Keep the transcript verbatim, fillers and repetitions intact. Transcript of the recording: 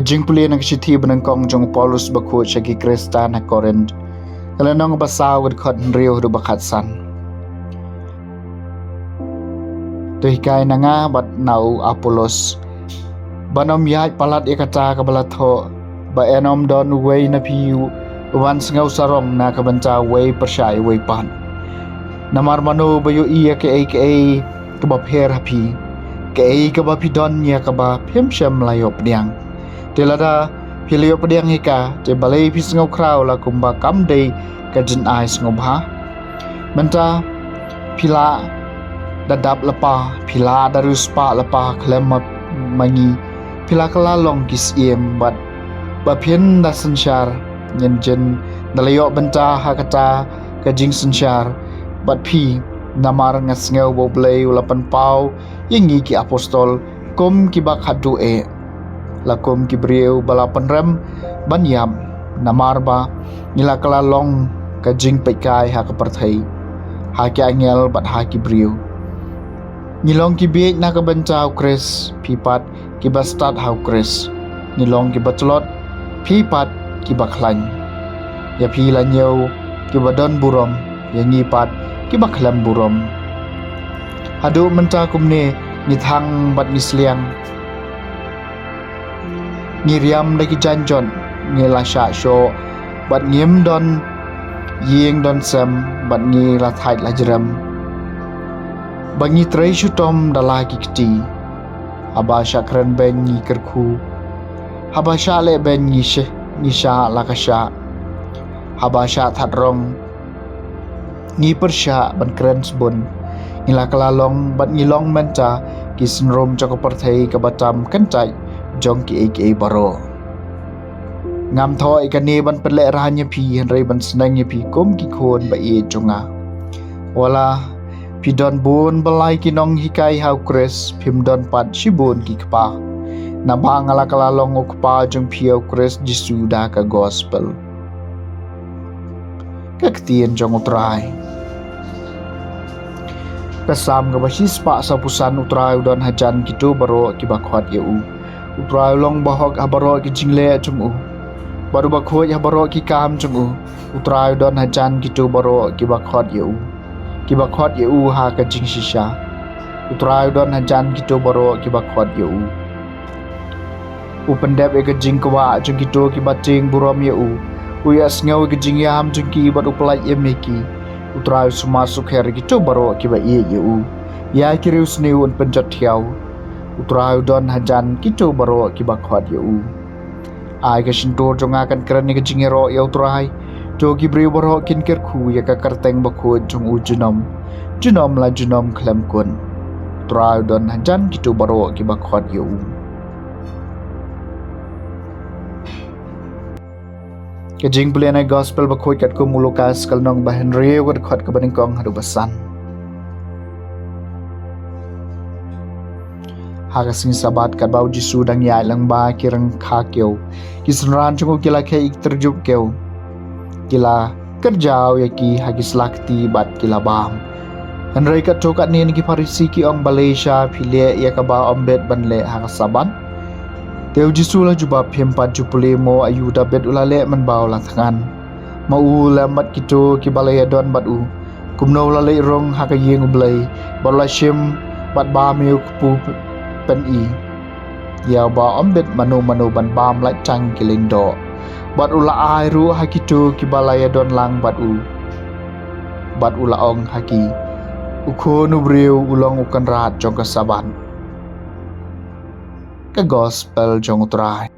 Jingpule na ka shithi banyngkong jong u Paulus bakhuid sha ki Khristan ha Korinth. Ka lynnong ba saw, ka dkhot hynriew haduh ba khatsan. To hikai na nga bad na u Apollos ban ym ïaid palat ïa kata kaba la thoh, ba yn ym don uwei na phi u ban sngew sarong na ka bynta uwei pyrshah ïa uwei pat. Namar mano ba ïohi ïa kaei kaei kaba pher ha phi? Kaei kaba phi don ïa kaba phim shym la ïoh pdiang? Te lada phi la ïoh pdiang ïa ka, te balei phi sngew khraw la kumba kam dei ka jingai sngewbha? Mynta phi la da dap lypa, phi la da riewspah lypa khlem ma, ma ngi, phi la kylla long ki syiem bad ba phin da synshar. Ngin jin da la ïoh bynta ha kata ka jingsynshar bad phi, namar nga sngew ba U Blei u la pynpaw ïa ngi ki apostol kum kiba khadduh eh, la kum ki briew ba la pynrem ban ïap, namar ba ngi la kylla long ka jingpeitkai ha ka pyrthei, ha ki angel bad ha ki briew. Ngi long ki bieit na ka bynta U Khrist, phi pat kiba stad ha U Khrist. Ngi long kiba tlot, phi pat kiba khlaiñ. Ïa phi la ñiew kiba don burom, ïa ngi pat kiba khlem burom. Haduh mynta kumne ngi thang bad ngi sliang, ngi riam da ki jaiñ jot, ngi la shah shoh bad ngim don ïing don sem, bad ngi la thait la jrem, ba ngi trei shitom da la ki kti. Haba shah kren beiñ ngi kyrkhu, haba shah leh beiñ ngi shah, ngi shah la ka shah, haba shah that rong ngi pyrshah ban kren sbun. Ngi la kylla long bad ngi long mynta ki synrum jong ka pyrthei kaba tam kyntait jong kiei kiei baroh. Ngam thoh ïa kane ban pynlehrain ïa phi, hynrei ban sneng ïa phi kum ki khun ba ïeit jong nga. Wat la phi don bun ba lai ki nonghikai ha U Khrist, phim don pat shibun ki kpa, naba nga la kylla long u kpa jong phi ha U Khrist Jisu da ka gospel. Ka ktien jong U Trai. Ka Salm kaba shispah sawphew san. U Trai u don hajan kito baroh kiba khot ïa u. U Trai u long bahok ha baroh ki jingleh jong u, bad uba khuid ha baroh ki kam jong u. U Trai u don hajan kito baroh kiba khot ïa u, kiba khot ïa u ha ka jingshisha. U Trai u don hajan kito baroh kiba khot ïa u. U pyndep ïa ka jingkwah jong kito kiba tieng burom ïa u. U ïohsngew ïa ka jingïam jong ki bad u pyllait im ïa ki. U Trai u sumar sukher ïa kito baroh kiba ïeit ïa u. Ïa ki riewsniew un pynjot thiaw. U Trai u don hajan kito baroh kiba khot ïa u. Ai ka shyntur jong nga kan kren ïa ka jingïaroh ïa U Trai. To ki briew baroh kin kyrkhu ïa ka kyrteng bakhuid jong u junom, junom la junom khlem kut. U Trai u don hajan kito baroh kiba khot ïa u. Ka jingpule na gospel bakhuid katkum u Lukas, ka lynnong ba hynriew, ka dkhot kaba nyngkong haduh ba san. Ha ka sngi Sabbath, katba u Jisu dang ïaid lyngba ki ryngkha kiew, ki synran jong u ki la khie ïa ki tyrjup kiew, ki la kyrjaw ïa ki ha ki sla kti bad ki la bam. Hynrei katto katne na ki Pharisi ki ong, balei sha phi leh ïa kaba ym bit ban leh ha ka Sabbath? Te u Jisu u la jubab, phim pat ju pule mo aïu Dabid u la leh mynba u la thngan, ma u lem bad kito kiba la ïadon bad u, kumno u la leit rung ha ka ïing U Blei, bad u la shim bad bam ïa u kpu pyni, ïa uba ym bit mano mano ban bam lait tang ki lyngdoh. Bad u la ai ruh ha kito kiba la ïadon lang bad u, bad u la ong ha ki, U Khun u briew u long u Kynrad jong ka Sabbath. Ka gospel jong U Trai.